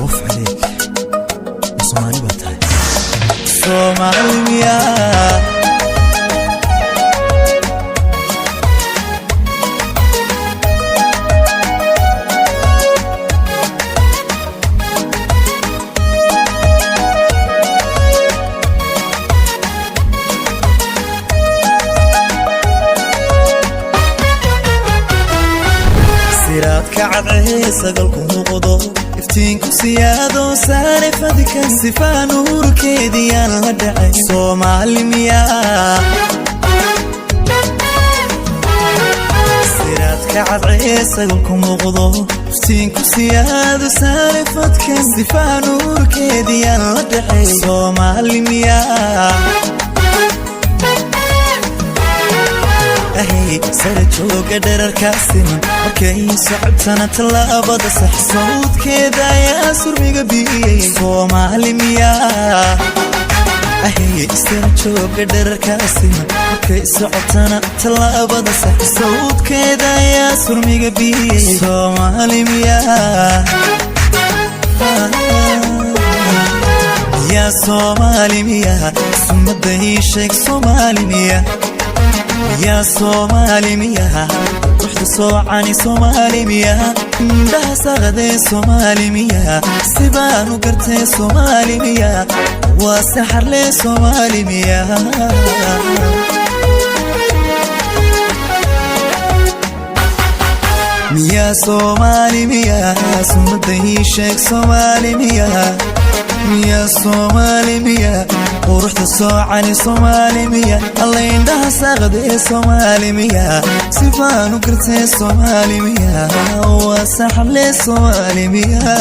Waf عليك, ma Soomaali baa tahay? Soomaali miyaa? Siraadka cadcee sagalku muuqdo, iftiinku siyaado, saare fadkan sifaa nuurkeediyaan la dhacay. Soomaali miyaa? Siraadka cadcee sagalku muuqdo, iftiinku siyaado, saare fadkan sifaa nuurkeediyaan la dhacay. Soomaali miyaa? Ahay, sara jooga dherarkaa siman, markay socotana tallaabada sax, sawdkeeda ayaa surmiga biyey. Soomaali miyaa? Ahay, sara jooga dherarkaa siman, markay socotana tallaabada sax, sawdkeeda ayaa surmiga biyey. Soomaali miyaa? Miyaa Soomaali miyaa? Sumada ii sheeg, Soomaali miyaa? Yaa Soomaali miyaa? Ruuxda soocani Soomaali miyaa? Indhaha saqadee Soomaali miyaa? Sibaanu gartee Soomaali miyaa? Waa saxarlee Soomaali miyaa? Miyaa Soomaali miyaa? Sumada ii sheeg, Soomaali miyaa? Miyaa Soomaali miyaa? Quruxda soocani Soomaali miya? Alla, indhaha saaqadee Soomaali miya? Sifaanu gartee Soomaali miya? Waa saxle Soomaali miya?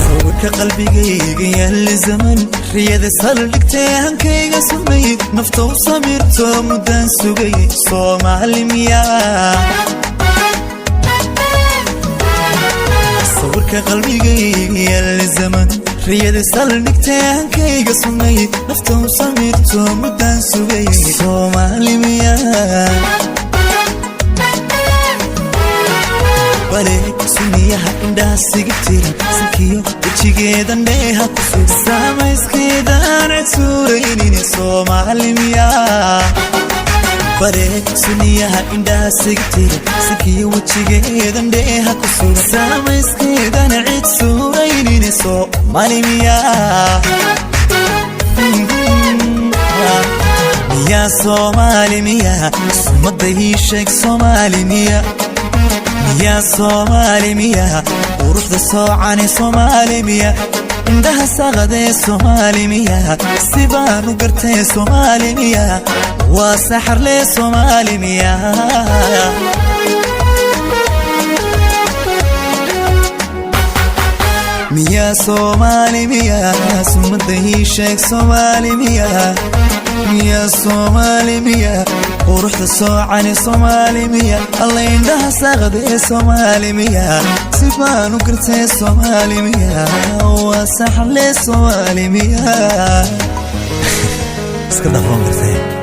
Sawirka qalbigayga yaali zaman, riyada saldhigtay, hankayga sumay, nafta u samirto muddaan sugay. Soomaali miyaa? Sawirka qalbigayga yaali zaman, riyada saldhigtay, hankayga sumay, nafta u samirto muddaan sugay. Soomaali miyaa? Bale suniyaha, indhaha siga tiran, sankiyo wejigeedan dheeha ku sug, samayskeedaan cid suuraynin. Soomaali miyaa? Bale suniyaha, indhaha siga tiran, sankiyo wejigeedan dheeha ku sug, samayskeedan cid suuraynin. Soomaali miyaa? Miyaa Soomaali miyaa? Sumada ii sheeg, Soomaali miya? Miyaa Soomaali miyaa? Quruxda soocani Soomaali miya? Indhaha saqadee Soomaali miya? Sibaanu gartee Soomaali miya? Waa saxarlee Soomaali miya? Miyaa Soomaali miyaa? Sumada ii sheeg, Soomaali miyaa? Miyaa Soomaali miyaa? Quruxda soocani Soomaali miya? Alla, indhaha saaqadee Soomaali miya? Sibaanu gartee Soomaali miya? Waa saxle Soomaali miya? Iska dhaqoon gartee.